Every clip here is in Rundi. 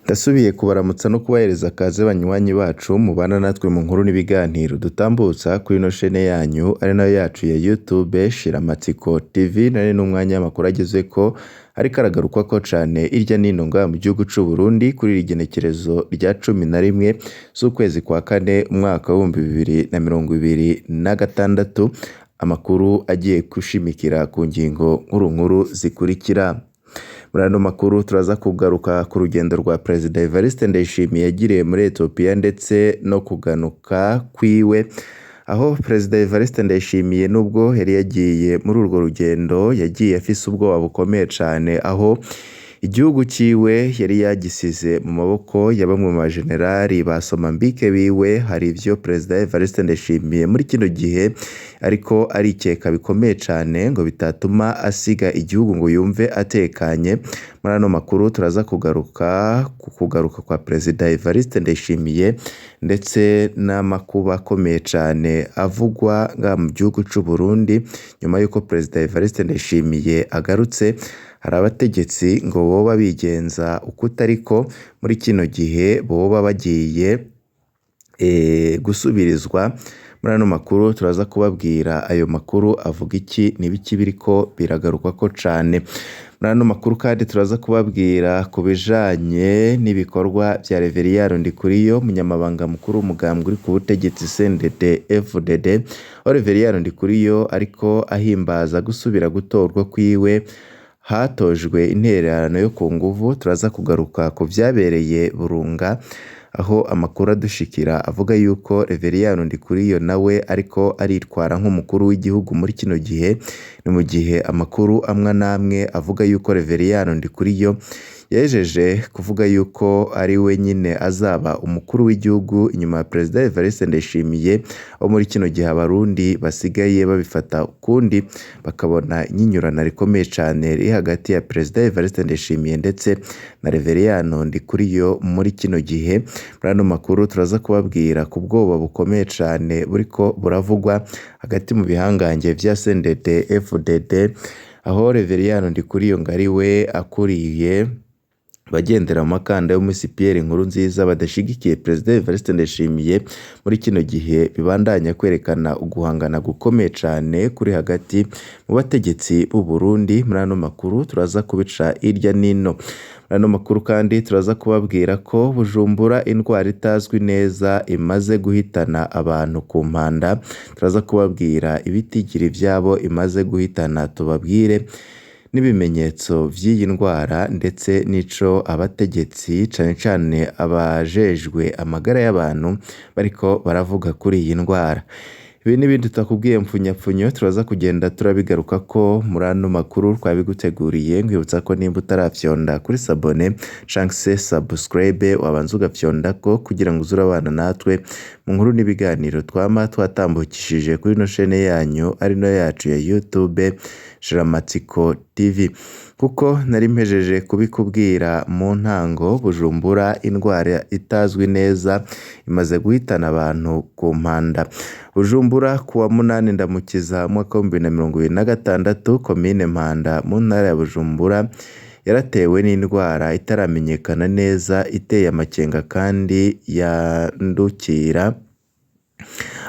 Ndasubiye kubaramutsa no kubahereza kaze banywanyi bacu mubana natwe mu nkuru n'ibiganiro dutambutsa kuri ino shene yanyu ari nayo yacu ya YouTube Shiramatsiko TV. Nari n'umwanya w'amakuru agezeko ariko aragarukwako cane irya nino ngaha mu gihugu c'u Burundi kuri iri genekerezo rya 11 z'ukwezi kwa kane umwaka w'2026, amakuru agiye gushimikira ku ngingo nkuru nkuru zikurikira. Muri ano makuru turaza kugaruka ku rugendo rwa Perezida Evariste Ndayishimiye yagiriye muri Ethiopia ndetse no kuganuka kwiwe, aho Perezida Evariste Ndayishimiye nubwo yari yagiye muri urwo rugendo yagiye afise ubwoba bukomeye cane, aho igihugu ciwe yari yagisize mu maboko ya bamwe mu bajenerali ba Somambike biwe. Hari ivyo Perezida Evariste Ndayishimiye muri kino gihe ariko arikeka bikomeye cane ngo bitatuma asiga igihugu ngo yumve atekanye. Muri ano makuru turaza kugaruka ku kugaruka kwa Perezida Evariste Ndayishimiye ndetse n'amakuba akomeye cane avugwa ngaha mu gihugu c'u Burundi nyuma yuko Perezida Evariste Ndayishimiye agarutse. Hari abategetsi ngo boba bigenza ukutariko muri kino gihe boba bagiye gusubirizwa. Muri ano makuru turaza kubabwira ayo makuru avuga iki, n'ibiki biriko biragarukwako cane. Muri ano makuru kandi turaza kubabwira ku bijanye n'ibikorwa vya Reveriyaro Ndikuriyo, umunyamabanga mukuru w'umugambwe uri ku butegetsi CNDD FDD, aho Reveriyaro Ndikuriyo ariko ahimbaza gusubira gutorwa kwiwe hatojwe intererano yo ku nguvu. Turaza kugaruka ku vyabereye Burunga, aho amakuru adushikira avuga yuko Reveriyaro Ndikuriyo nawe ariko aritwara nk'umukuru w'igihugu muri kino gihe. Ni mu gihe amakuru amwe n'amwe avuga yuko Reveriyaro Ndikuriyo yahejeje kuvuga yuko ari we nyine azaba umukuru w'igihugu inyuma ya Perezida Evariste Ndayishimiye, aho muri kino gihe abarundi basigaye babifata ukundi bakabona inyinyurana rikomeye cane riri hagati ya Perezida Evariste Ndayishimiye ndetse na Reveriyano Ndikuriyo muri kino gihe. Muri ano makuru turaza kubabwira ku bwoba bukomeye cane buriko buravugwa hagati mu bihangange vya CNDD FDD, aho Reveriyano Ndikuriyo ngo ari we akuriye abagendera mu makanda yo muri CPR Nkurunziza badashigikiye Perezida Evariste Ndayishimiye muri kino gihe, bibandanya kwerekana uguhangana gukomeye cane kuri hagati mu bategetsi b'u Burundi. Muri ano makuru turaza kubica irya nino. Muri ano makuru kandi turaza kubabwira ko Bujumbura indwara itazwi neza imaze guhitana abantu ku mpanda. Turaza kubabwira ibitigiri vyabo imaze guhitana, tubabwire n'ibimenyetso vy'iyi ndwara ndetse n'ico abategetsi cane cane abajejwe amagara y'abantu bariko baravuga kuri iyi ndwara. Ibi n'ibindi tutakubwiye mpfunyapfunyo turaza kugenda turabigarukako muri ano makuru twabiguteguriye. Nkwibutsa ko nimba utaravyonda kuri sabone canke se subscribe wabanza ugafyondako kugira ngo uze urabana natwe mu nkuru n'ibiganiro twama twatambukishije kuri ino shene yanyu ari nayo yacu ya YouTube Shiramatsiko TV. Kuko nari mpejeje kubikubwira mu ntango, Bujumbura indwara itazwi neza imaze guhitana abantu ku mpanda. Bujumbura kuwa munani Ndamukiza umwaka w'2026, komine Mpanda mu ntara ya Bujumbura yaratewe n'indwara itaramenyekana neza iteye amakenga kandi yandukira.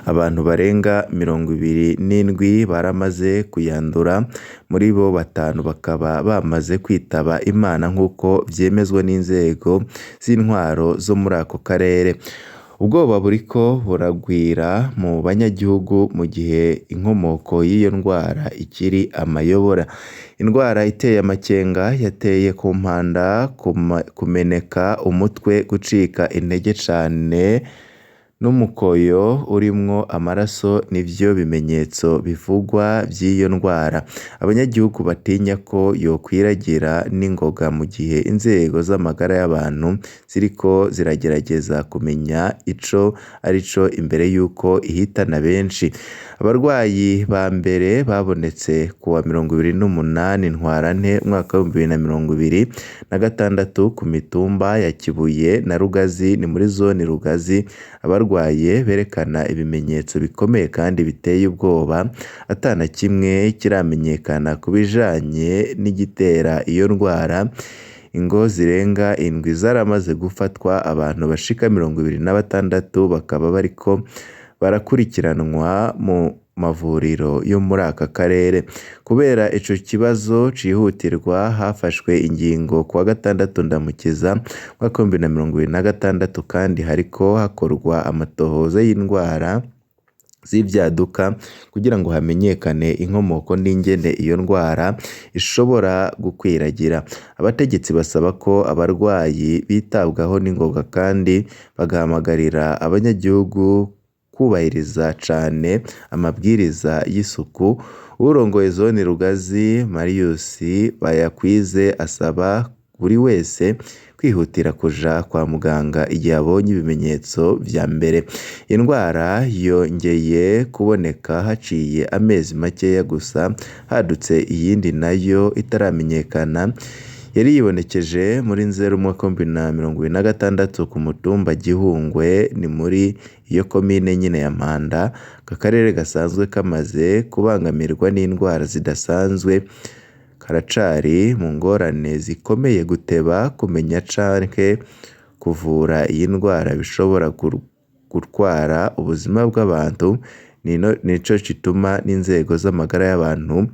Abantu barenga 27 baramaze kuyandura, muri bo batanu bakaba bamaze kwitaba Imana nk'uko vyemezwa n'inzego z'intwaro zo muri ako karere. Ubwoba buriko buragwira mu banyagihugu mu gihe inkomoko y'iyo ndwara ikiri amayobora. Indwara iteye amakenga yateye ku mpanda, kumeneka umutwe, gucika intege cane n'umukoyo urimwo amaraso nivyo bimenyetso bivugwa vy'iyo ndwara. Abanyagihugu batinya ko yokwiragira n'ingoga mu gihe inzego z'amagara y'abantu ziriko ziragerageza kumenya ico arico imbere yuko ihitana benshi. Abarwayi ba mbere babonetse kuwa 28 Ntwarante umwaka w'2026 ku mitumba ya Kibuye na Rugazi, ni muri zone Rugazi. Abarwaye berekana ibimenyetso bikomeye kandi biteye ubwoba, ata na kimwe kiramenyekana ku bijanye n'igitera iyo ndwara. Ingo zirenga indwi zaramaze gufatwa, abantu bashika 26 bakaba bariko barakurikiranwa mu mavuriro yo muri aka karere. Kubera ico kibazo cihutirwa, hafashwe ingingo kuwa gatandatu Ndamukiza umwaka w'2026, kandi hariko hakorwa amatohoza y'indwara z'ivyaduka kugira ngo hamenyekane inkomoko n'ingene iyo ndwara ishobora gukwiragira. Abategetsi basaba ko abarwayi bitabwaho n'ingoga kandi bagahamagarira abanyagihugu kubahiriza cane amabwiriza y'isuku. Uwurongoye zone Rugazi, Marius Bayakwize, asaba buri wese kwihutira kuja kwa muganga igihe abonye ibimenyetso vya mbere. Indwara yongeye kuboneka haciye amezi makeya gusa hadutse iyindi nayo itaramenyekana yari yibonekeje muri Nzero umwaka w'2026 ku mutumba Gihungwe, ni muri iyo komine nyene ya Mpanda. Aka karere gasanzwe kamaze kubangamirwa n'indwara zidasanzwe karacari mu ngorane zikomeye. Guteba kumenya canke kuvura iyi ndwara bishobora gutwara ubuzima bw'abantu, nico gituma n'inzego z'amagara y'abantu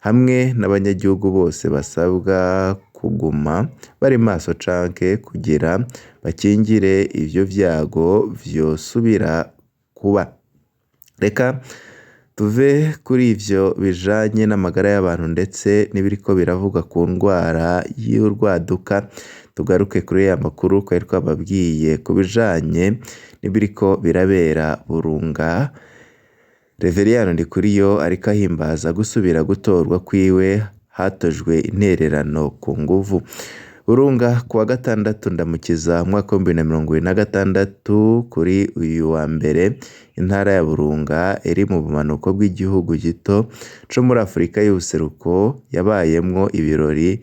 hamwe n'abanyagihugu bose basabwa kuguma bari maso canke kugira bakingire ivyo vyago vyosubira kuba. Reka tuve kuri ivyo bijanye n'amagara y'abantu ndetse n'ibiriko biravugwa ku ndwara y'urwaduka, tugaruke kuri ya makuru twari twababwiye ku bijanye n'ibiriko birabera Burunga. Reveriyani Ndikuriyo ariko ahimbaza gusubira gutorwa kwiwe, hatojwe intererano ku nguvu. Burunga kuwa gatandatu Ndamukiza umwaka w'2026, kuri uyu wa mbere intara ya Burunga iri mu bumanuko bw'igihugu gito co muri Afurika y'ubuseruko yabayemwo ibirori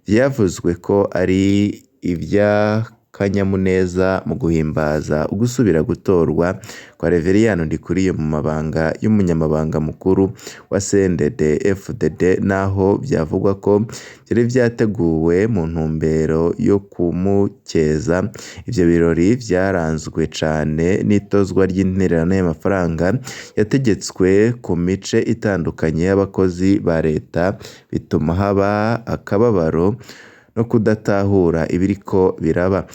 vyavuzwe ko ari ivy'akanyamuneza mu guhimbaza ugusubira gutorwa kwa Reveriyani Ndikuriyo mu mabanga y'umunyamabanga mukuru wa CNDD FDD, naho vyavugwa ko vyari vyateguwe mu ntumbero yo kumukeza. Ivyo birori vyaranzwe cane n'itozwa ry'intererano y'amafaranga yategetswe ku mice itandukanye y'abakozi ba leta, bituma haba akababaro no kudatahura ibiriko biraba.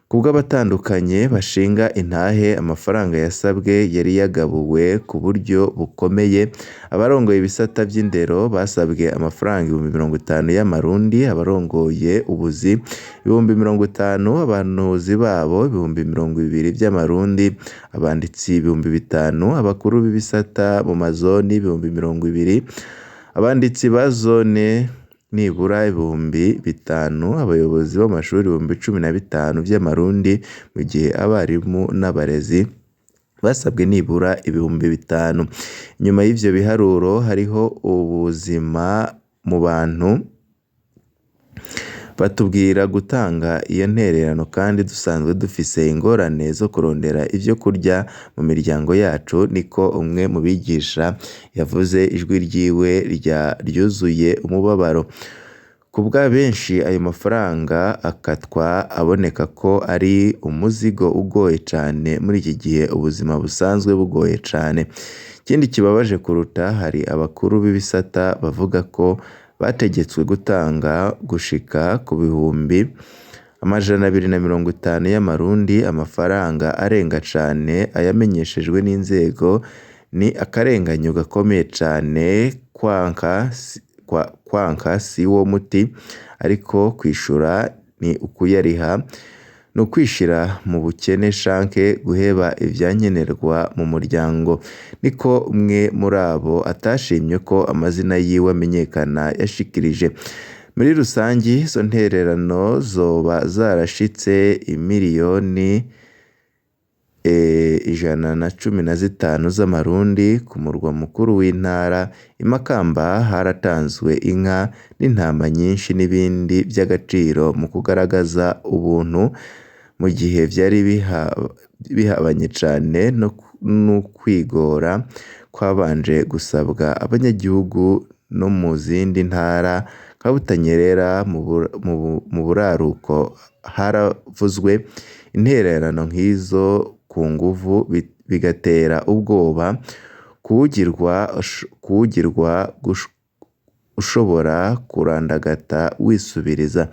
Kubw'abatandukanye bashinga intahe, amafaranga yasabwe yari yagabuwe ku buryo bukomeye. Abarongoye ibisata vy'indero basabwe amafaranga 50,000 y'amarundi, abarongoye ubuzi 50,000, abahanuzi babo 20,000 vy'amarundi, abanditsi 5,000, abakuru b'ibisata mu mazoni 20,000, abanditsi ba zone nibura 5,000, abayobozi b'amashuri 15,000 vy'amarundi, mu gihe abarimu n'abarezi basabwe nibura 5,000. Inyuma y'ivyo biharuro hariho ubuzima mu bantu batubwira gutanga iyo ntererano kandi dusanzwe dufise ingorane zo kurondera ivyo kurya mu miryango yacu, niko umwe mu bigisha yavuze, ijwi ryiwe ryuzuye umubabaro. Kubwa benshi ayo mafaranga akatwa aboneka ko ari umuzigo ugoye cane muri iki gihe ubuzima busanzwe bugoye cane. Ikindi kibabaje kuruta, hari abakuru b'ibisata bavuga ko bategetswe gutanga gushika ku 250,000 y'amarundi, amafaranga arenga cane ayamenyeshejwe n'inzego. Ni akarenganyo gakomeye cane, kwanka siwo muti, ariko kwishura ni ukuyariha, ni ukwishira mu bukene canke guheba ivyankenerwa mu muryango, niko umwe muri abo atashimye ko amazina yiwe amenyekana yashikirije. Muri rusangi izo ntererano zoba zarashitse imiriyoni 115 z'amarundi. Ku murwa mukuru w'intara i Makamba haratanzwe inka n'intama nyinshi n'ibindi vy'agaciro mu kugaragaza ubuntu, mu gihe vyari bihabanye cane n'ukwigora kwabanje gusabwa abanyagihugu no mu zindi ntara. nka Butanyerera mu buraruko haravuzwe intererano nk'izo ku nguvu, bigatera ubwoba kuwugirwa ushobora kurandagata wisubiriza.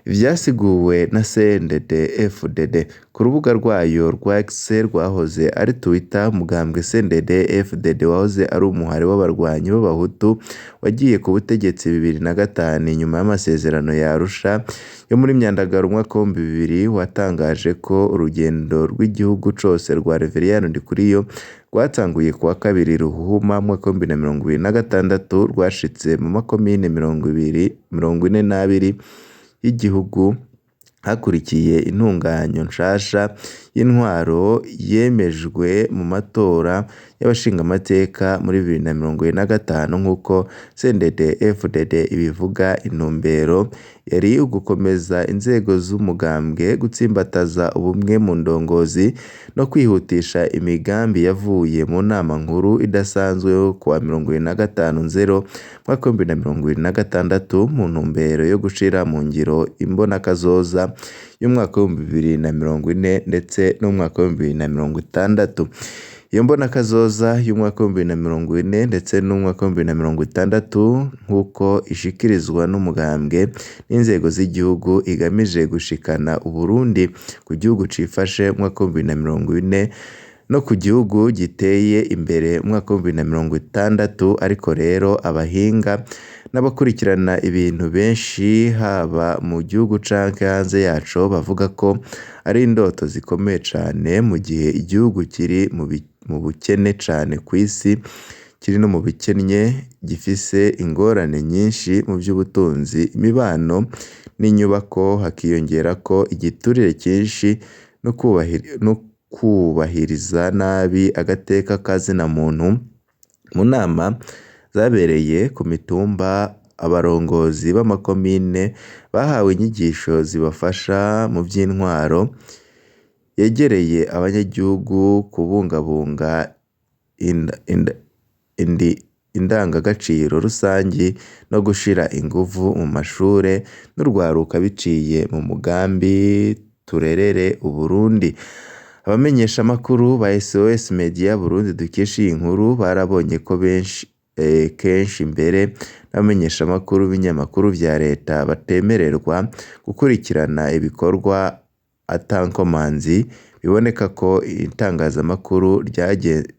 Ivyasiguwe na CNDD-FDD ku rubuga rwayo rwa X rwahoze ari Twitter. Umugambwe CNDD-FDD wahoze ari umuhari w'abarwanyi b'abahutu wagiye ku butegetsi 2005 inyuma y'amasezerano ya Arusha yo muri Myandagaro umwaka w'2000, watangaje ko urugendo rw'igihugu cose rwa Reveriyani Ndikuriyo rwatanguye kuwa kabiri Ruhuhuma umwaka w'2026, rwashitse mu makomine 42 y'igihugu, hakurikiye intunganyo nshasha y'intwaro yemejwe mu matora y'abashingamateka muri 2025, nk'uko CNDD-FDD ibivuga. Intumbero yari ugukomeza inzego z'umugambwe, gutsimbataza ubumwe mu ndongozi no kwihutisha imigambi yavuye mu nama nkuru idasanzwe yo kuwa 25 Nzero umwaka w'2026, mu ntumbero yo gushira mu ngiro imbonakazoza y'umwaka w'2040 ndetse n'umwaka w'2060. Iyo mbonakazoza y'umwaka w'2040 ndetse n'umwaka w'2060, nk'uko ishikirizwa n'umugambwe n'inzego z'igihugu, igamije gushikana Uburundi ku gihugu cifashe mu mwaka w'2040 no ku gihugu giteye imbere mu mwaka w'2060. Ariko rero abahinga n'abakurikirana ibintu benshi haba mu gihugu canke hanze yaco bavuga ko ari indoto zikomeye cane mu gihe igihugu kiri mu bukene cane kw'isi, kiri no mu bikennye, gifise ingorane nyinshi mu vy'ubutunzi, imibano n'inyubako, hakiyongerako igiturire cinshi no kubahiriza nabi agateka ka zina muntu. Mu nama zabereye ku mitumba, abarongozi b'amakomine bahawe inyigisho zibafasha mu vy'intwaro yegereye abanyagihugu, kubungabunga indangagaciro rusangi no gushira inguvu mu mashure n'urwaruka biciye mu mugambi Turerere Uburundi. Abamenyeshamakuru ba SOS Media Burundi dukesha iyi nkuru barabonye ko benshi kenshi mbere n'abamenyeshamakuru b'ibinyamakuru vya leta batemererwa gukurikirana ibikorwa atankomanzi. Biboneka ko itangazamakuru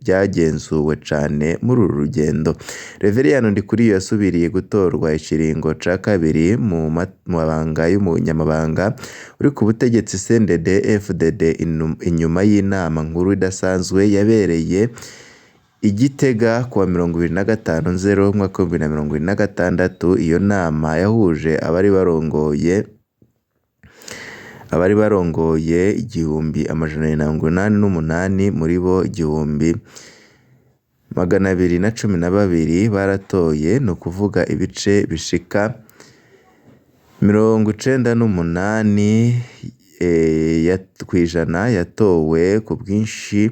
ryagenzuwe cane muri uru rugendo. Reveriyani Ndikuriyo yasubiriye gutorwa ikiringo ca kabiri mu mabanga y'umunyamabanga uri ku butegetsi CNDD-FDD inyuma y'inama nkuru idasanzwe yabereye i Gitega kuwa 25 Nzero umwaka w'2026. Iyo nama yahuje abari barongoye 1788, muri bo 1212 baratoye, ni ukuvuga ibice bishika 98 kw'ijana yatowe ku bwinshi,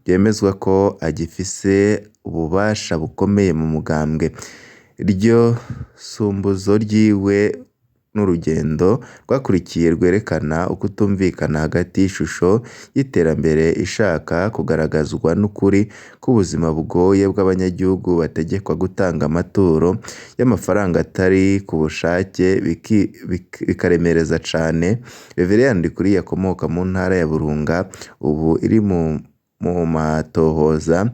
byemezwa ko agifise ububasha bukomeye mu mugambwe. Iryo sumbuzo ryiwe n'urugendo rwakurikiye rwerekana ukutumvikana hagati y'ishusho y'iterambere ishaka kugaragazwa n'ukuri k'ubuzima bugoye bw'abanyagihugu bategekwa gutanga amaturo y'amafaranga atari ku bushake, bikaremereza cane. Reveriyani Ndikuriyo akomoka mu ntara ya Burunga, ubu iri mu matohoza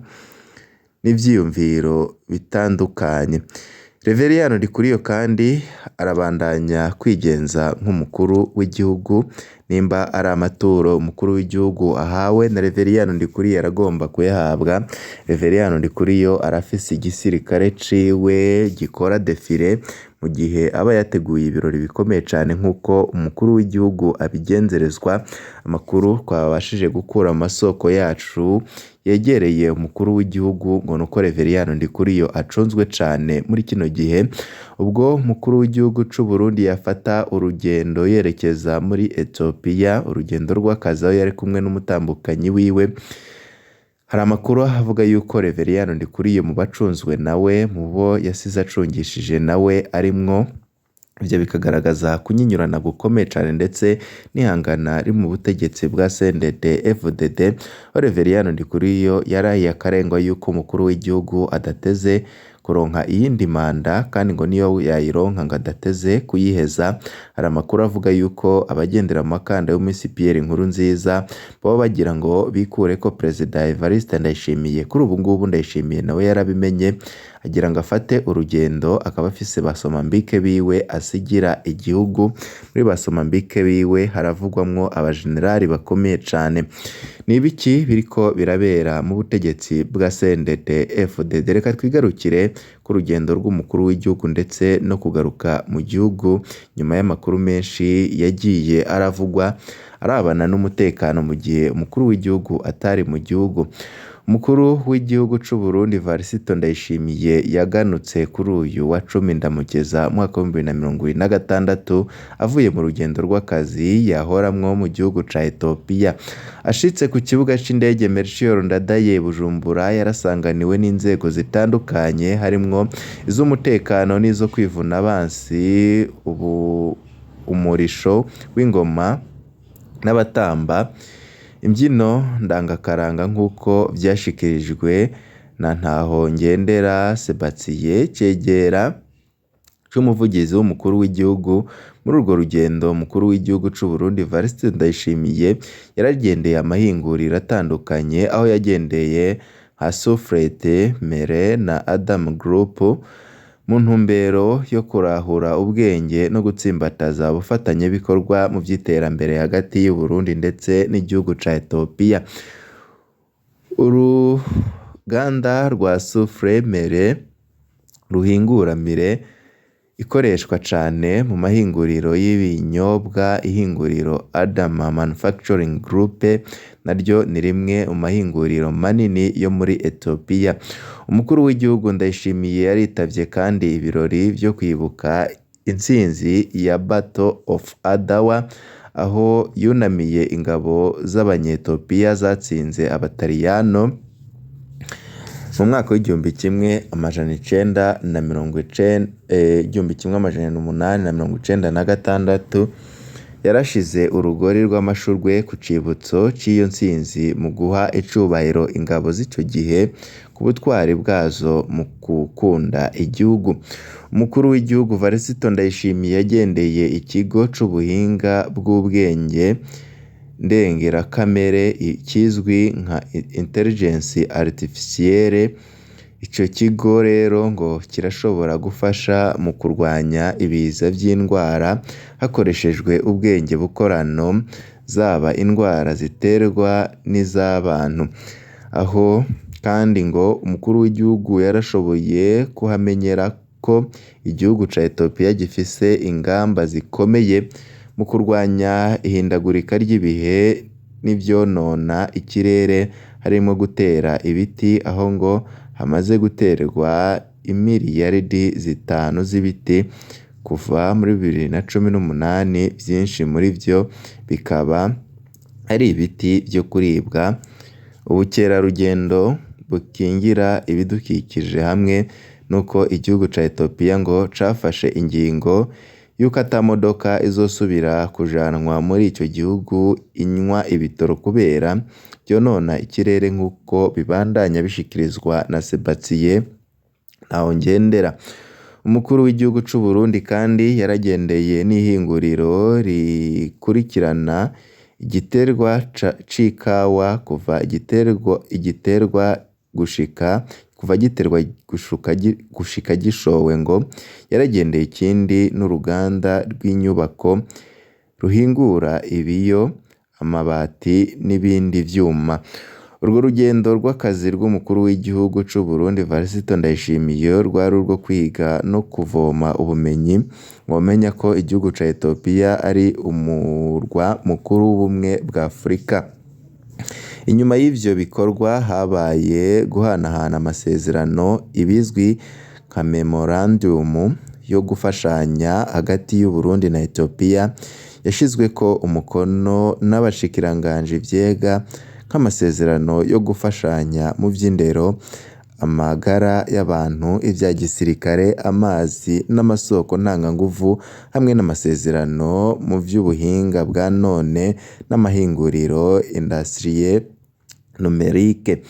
n'ivyiyumviro bitandukanye. Reveriyani Ndikuriyo kandi arabandanya kwigenza nk'umukuru w'igihugu. Nimba ari amaturo umukuru w'igihugu ahawe na Reveriyani Ndikuriyo aragomba kuyahabwa. Reveriyani Ndikuriyo arafise igisirikare ciwe gikora defile mu gihe aba yateguye ibirori bikomeye cane nk'uko umukuru w'igihugu abigenzerezwa. Amakuru twabashije gukura mu masoko yacu yegereye umukuru w'igihugu ngo nuko Reveriyani Ndikuriyo acunzwe cane muri kino gihe. Ubwo umukuru w'igihugu c'u Burundi yafata urugendo yerekeza muri Ethiopia, urugendo rw'akazi aho yari kumwe n'umutambukanyi wiwe, hari amakuru avuga yuko Reveriyani Ndikuriyo mu bacunzwe nawe, mu bo yasize acungishije nawe arimwo. Ivyo bikagaragaza kunyinyurana gukomeye cane ndetse n'ihangana riri mu butegetsi bwa CNDD FDD, aho Reveriyano Ndikuriyo yarahiye akarengwa yuko umukuru w'igihugu adateze kuronka iyindi manda, kandi ngo niyo yayironka ngo adateze kuyiheza. Hari amakuru avuga yuko abagendera mu makanda y'umisi Pierre Nkurunziza baba bagira ngo bikureko Perezida Evariste Ndayishimiye. Kuri ubu ngubu Ndayishimiye nawe yarabimenye, agira ngo afate urugendo, akaba afise ba somambike biwe asigira igihugu. Muri ba somambike biwe haravugwamwo abajenerali bakomeye cane. Ni ibiki biriko birabera mu butegetsi bwa CNDD FDD? Reka twigarukire ku rugendo rw'umukuru w'igihugu ndetse no kugaruka mu gihugu nyuma y'amakuru menshi yagiye aravugwa arabana n'umutekano mu gihe umukuru w'igihugu atari mu gihugu. Umukuru w'igihugu c'u Burundi Varisito Ndayishimiye yaganutse kuri uyu wa 10 Ndamukeza umwaka w'2026 avuye mu rugendo rw'akazi yahoramwo mu gihugu ca Ethiopia. Ashitse ku kibuga c'indege Melchior Ndadaye Bujumbura, yarasanganiwe n'inzego zitandukanye harimwo iz'umutekano n'izo kwivuna abansi, ubu umurisho w'ingoma n'abatamba imbyino ndangakaranga nk'uko vyashikirijwe na Ntahongendera Sebastien Cegera c'umuvugizi w'umukuru w'igihugu. Muri urwo rugendo umukuru w'igihugu c'u Burundi Evariste Ndayishimiye yaragendeye amahinguriro atandukanye, aho yagendeye nka Sofrete Mere na Adam Group mu ntumbero yo kurahura ubwenge no gutsimbataza ubufatanyabikorwa mu vy'iterambere hagati y'u Burundi ndetse n'igihugu ca Ethiopia. Uruganda rwa Sufre Mere ruhingura mire ikoreshwa cane mu mahinguriro y'ibinyobwa, ihinguriro Adama Manufacturing Group naryo ni rimwe mu mahinguriro manini yo muri Ethiopia. Umukuru w'igihugu Ndayishimiye yaritavye kandi ibirori vyo kwibuka intsinzi ya Battle of Adawa, aho yunamiye ingabo z'abanyethiopia zatsinze abataliyano mu mwaka w'1896. Yarashize urugori rw'amashurwe ku cibutso c'iyo ntsinzi mu guha icubahiro ingabo z'ico gihe ku butwari bwazo mu gukunda igihugu. Umukuru w'igihugu Varisito Ndayishimiye yagendeye ikigo c'ubuhinga bw'ubwenge ndengerakamere kizwi nka intelligence artificielle. Ico kigo rero ngo kirashobora gufasha mu kurwanya ibiza vy'indwara hakoreshejwe ubwenge bukorano, zaba indwara ziterwa n'iz'abantu. Aho kandi ngo umukuru w'igihugu yarashoboye kuhamenyera ko igihugu ca Ethiopia gifise ingamba zikomeye mu kurwanya ihindagurika ry'ibihe n'ivyonona ikirere, harimwo gutera ibiti, aho ngo hamaze guterwa imiriyaridi 5 z'ibiti kuva muri 2018, vyinshi muri vyo bikaba ari ibiti vyo kuribwa. Ubukerarugendo bukingira ibidukikije hamwe n'uko igihugu ca Ethiopia ngo cafashe ingingo yuko ata modoka izosubira kujanwa muri ico gihugu inywa ibitoro kubera vyonona ikirere, nk'uko bibandanya bishikirizwa na Sebastien Ntahongendera. Umukuru w'igihugu c'u Burundi kandi yaragendeye n'ihinguriro rikurikirana igiterwa c'ikawa kuva igiterwa gushika kuva giterwa gushika gishowe, ngo yaragendeye ikindi n'uruganda rw'inyubako ruhingura ibiyo, amabati n'ibindi vyuma. Urwo rugendo rw'akazi rw'umukuru w'igihugu c'u Burundi Varisito Ndayishimiye rwari urwo kwiga no kuvoma ubumenyi. Mwomenya ko igihugu ca Ethiopia ari umurwa mukuru w'ubumwe bwa Afurika. Inyuma y'ivyo bikorwa habaye guhanahana amasezerano, ibizwi nka memorandum yo gufashanya hagati y'u Burundi na Ethiopia, yashizweko umukono n'abashikiranganji vyega nk'amasezerano yo gufashanya mu vy'indero, amagara y'abantu, ivya gisirikare, amazi n'amasoko ntanganguvu hamwe n'amasezerano mu vy'ubuhinga bwa none n'amahinguriro industrie numérique.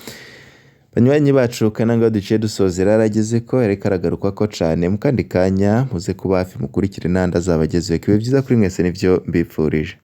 Banywanyi bacu kananga duciye dusozera yarageze ko yariko aragarukwako cane mu kandi kanya muze kuba hafi mukurikire n'ayandi azaba agezweko. Ibihe vyiza kuri mwese nivyo mbipfurije.